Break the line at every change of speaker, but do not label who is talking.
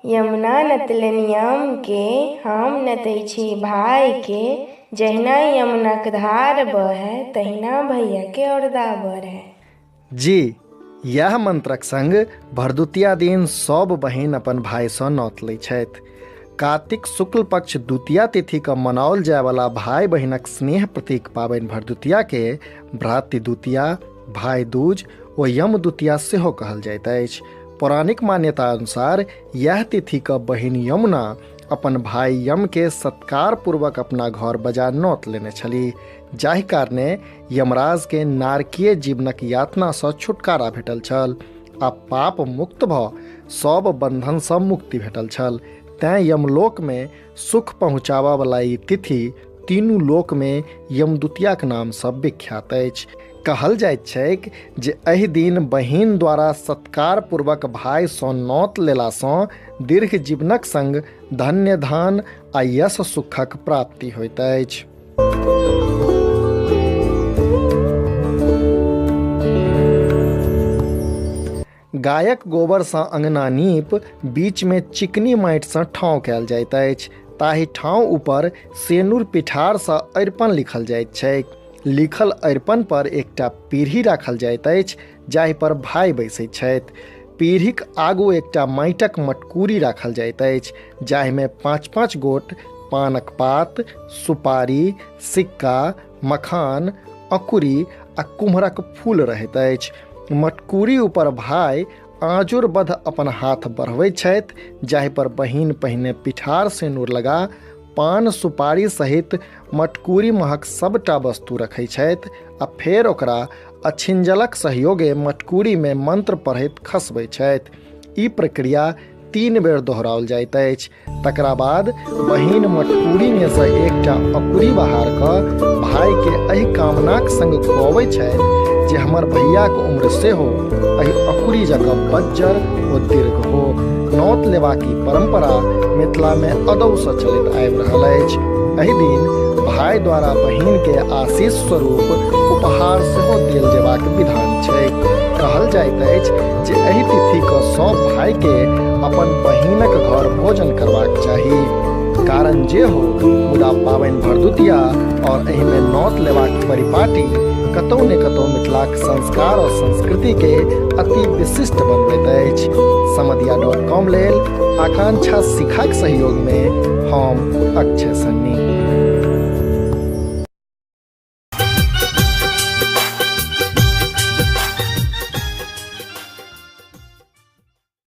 यमुना नतलनि यमके, हम नतै छी भाइके। जहिना यमुनाक धार बहै, तहिना भैयाके औरदा बढ़ै।
जी, इएह मंत्रक संग भरदुतिया दिन सब बहिन अपन भाइसँ नौत लै छथि। कार्तिक शुक्ल पक्ष द्वितीया तिथिके मनाओल जायवला भाइ बहिनक स्नेह प्रतीक पाबनि भरदुतियाके भ्रातृ द्वितीया, भाइ दूज ओ यम द्वितीया सेहो कहल जाइत अछि। पौराणिक मान्यता अनुसार इएह तिथिके बहिन यमुना अपन भाइ यमके सत्कार पूर्वक अपना घर बजा नौत लेने छलीह, जाहि कारणे यमराजके नारकीय जीवनक यातनासँ छुटकारा भेटल छल आ पाप मुक्त भऽ सब बन्धनसँ मुक्ति भेटल छल। तैँ यमलोकमे सुख पहुँचाबऽवला ई तिथि तीनू लोकमे यमदुतियाक नामसँ विख्यात अछि। कहल जाइत छैक जे एहि दिन बहिन द्वारा सत्कार पूर्वक भाइसँ नौत लेलासँ दीर्घ जीवनक संग धन्य धान आ यश सुखक प्राप्ति होइत अछि। गायक गोबरसँ अङ्गना नीप बीचमे चिकनी माटिसँ ठाँव कयल जाइत अछि। ताहि ठाँव ऊपर सेनुर पिठारसँ अरिपन लिखल जाइत छैक। लिखल अरिपन पर एकटा पीढ़ी राखल जाइत अछि जाहि पर भाइ बैसैत छथि। पीढ़ीक आगू एकटा माटिक मटकूरी राखल जाइत अछि जाहिमे 5-5 गोट पानक पात, सुपारी, सिक्का, मखान, अकुरी आ कुम्हरक फूल रहैत अछि। मटकूरी ऊपर भाइ आँजुरबद्ध अपन हाथ बढ़बैत छथि जाहि पर बहिन पहिने पिठार सेनुर लगा पान सुपारी सहित मटकूरी महक सबटा वस्तु रखै छथि आ फेर ओकरा अछिंजलक सहयोगे मटकूरीमे मंत्र पढ़ैत खसबै छथि। ई प्रक्रिया 3 बेर दोहराओल जाइत अछि। तकरा बाद बहिन मटकूरीमे सँ एकटा अकुरी बहार कऽ भाइके एहि कामनाक संग खुअबै छथि जे हमर भैयाक उम्र सेहो एहि अकुरी जकाँ बज्जर ओ दीर्घ हो। नौत लेबाक ई परंपरा मिथिलामे अदौसँ चलैत आबि रहल अछि। एहि दिन भाइ द्वारा बहिनके आशीष स्वरूप उपहार सेहो देल जेबाक विधान छैक। कहल जाइत अछि जे एहि तिथिके सब भाइके अपन बहिनक घर भोजन करबाक चाही। कारण जे हो, मुदा पाबनि भरदुतिया और एहिमे नौत लेबाक परिपाटी कतौ ने कतौ मिथिलाक संस्कार और संस्कृति के अति विशिष्ट बनबैत अछि। समदिया.com लेल आकांक्षा शिखाक सहयोग में हम अक्षय सन्नी।